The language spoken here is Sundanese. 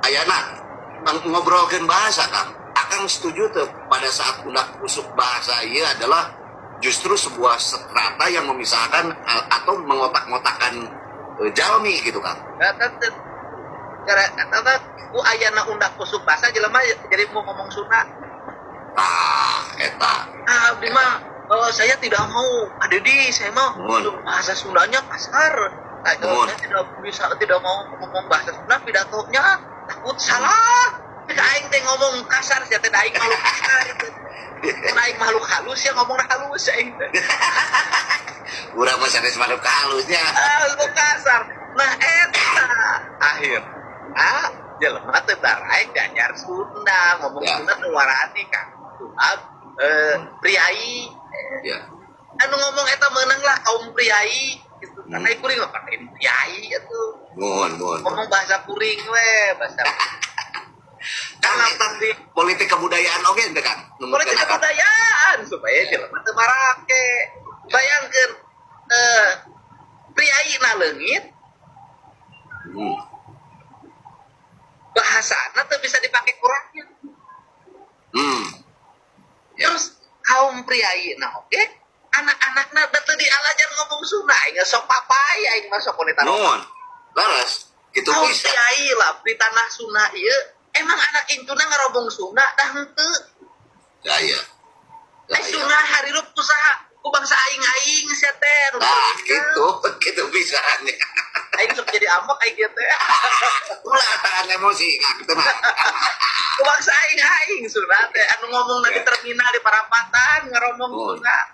Ayana ngobrolkeun bahasa, Kang. Akang setuju tuh pada saat undak usuk bahasa iya adalah justru sebuah strata yang memisahkan atau mengotak-ngotakan jalmi gitu, Kang? Ya, tentu. Karena karena ku ayana undak usuk bahasa, jelema jadi mau ngomong Sunda. Ah, eta. Ah, abdi mah, oh, saya tidak mau ada di saya mau bahasa Sundanya kasar. Nah, saya tidak bisa, tidak mau ngomong bahasa Sunda pidatonya, takut salah. Jika aing teh ngomong kasar sia teh, aing makhluk kasar itu. Mun aing makhluk halus ya ngomong halus aing teh. Urang mah sanes makhluk halusnya. Ah, lu kasar. Nah, eta akhir. Ah, jelema teh daraek diajar Sunda, ngomong Sunda teu warani kan. Sebab priai anu ngomong eta meunang lah kaum priai gitu. Karena kuring mah pakai priai itu. Mohon, mohon. Ngomong bahasa kuring we, bahasa Kang, eta politik kebudayaan oge ente, Kang. Politik kebudayaan supaya jelema teu marake. Bayangkeun priai na leungit, bahasana teu bisa dipakai ku rakyat. Terus kaum priai nah oke anak-anakna da teu dialajar ngomong Sunda, aing sok papai aing mah sok wanita. Mohon. Leres. Gitu kaum bisa. Priai lah di tanah Sunda ieu emang anak incuna ngarobong Sunda dah henteu. Gaya. Eh, Sunda harirup ku saha? Ku bangsa aing-aing sia teh nu Nah, teu. Gitu, gitu bisanya. Aing sok jadi ambek aing kieu teh. Ulah tahan emosi, Kang, gitu mah. Ku bangsa aing-aing Sunda teh anu ngomong di terminal, di parapatan ngaromong Sunda.